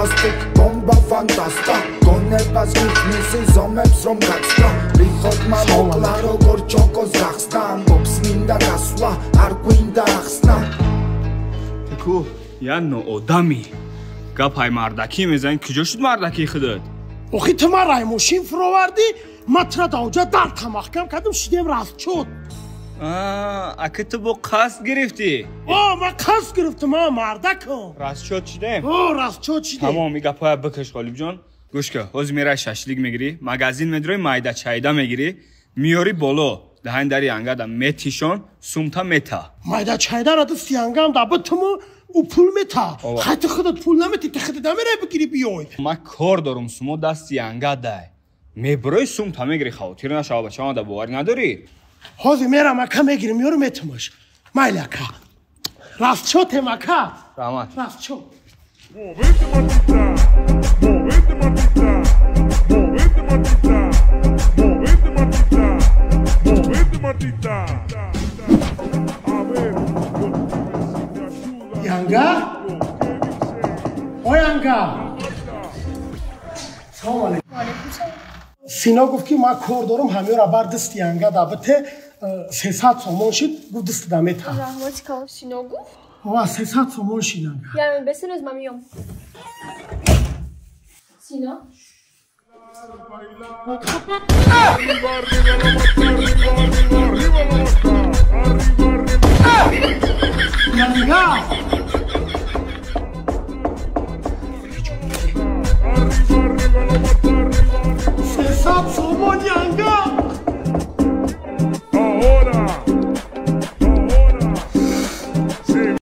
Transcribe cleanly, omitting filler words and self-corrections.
ბომბა ფანტასტა გონებას გვიხმის ზომებს რომ გაცდა რიხოტმა მოკლა როგორ ჩოკოს გახსნა ამბობს მინდა გასვლა არ გვინდა ახსნა თქო იანო ოდამი გაფაი მარდაკი მეზანი ქიჯო შუდ მარდაკი ხდეთ ოხი თმარაი მუშინ ფროვარდი მათრა დაუჯა დართა მაჰკამ კადამ შიდემ რასჩოთ აა აქ თუ ბო ყასდ გირიფტი ო მა ყასდ გირიფტ მა მარდაკო რასჩოთ შიდემ ო რასჩოთ შიდემ თამომ იგაფაი ბქეშ ყოლიბჯონ გუშკა ჰოზი მერა შაშლიკ მეგირი მაგაზინ მედროი მაიდა ჩაიდა მეგირი მიორი ბოლო დაჰანდარი ანგა და მეთიშონ სუმთა მეთა მაიდა ჩაიდა რატო სიანგამ და ბთმ უფულ მეთა ხათ ხდ ფულ ნამეთი თხდ დამერე ბგირი ბიოი მა ქორდორუმ სუმო და სიანგა დაე მებროი სუმთა მეგრი ხაო თირნა შაობა ჩამა და ბოვარი ნადორი ჰოზი მერა მაქა მეგირი მიორი მეთმოშ მაილაკა რასჩოთე მაქა რამათ რასჩო Movete matita, movete matita, movete matita, movete matita, movete matita. A ver, si te ayuda. Yanga? O Yanga. Салом алейкум. Алейкум салом. Сино гуфт ки ман кор дорам, ҳамёра бар дасти Янга дабите 300 сомон шид, гуфт даст дамета. Раҳмати калон Сино гуфт? Ва 300 сомон шид Янга. Я бесенез ман миём. Сино? Янга! 300 сомон Янга!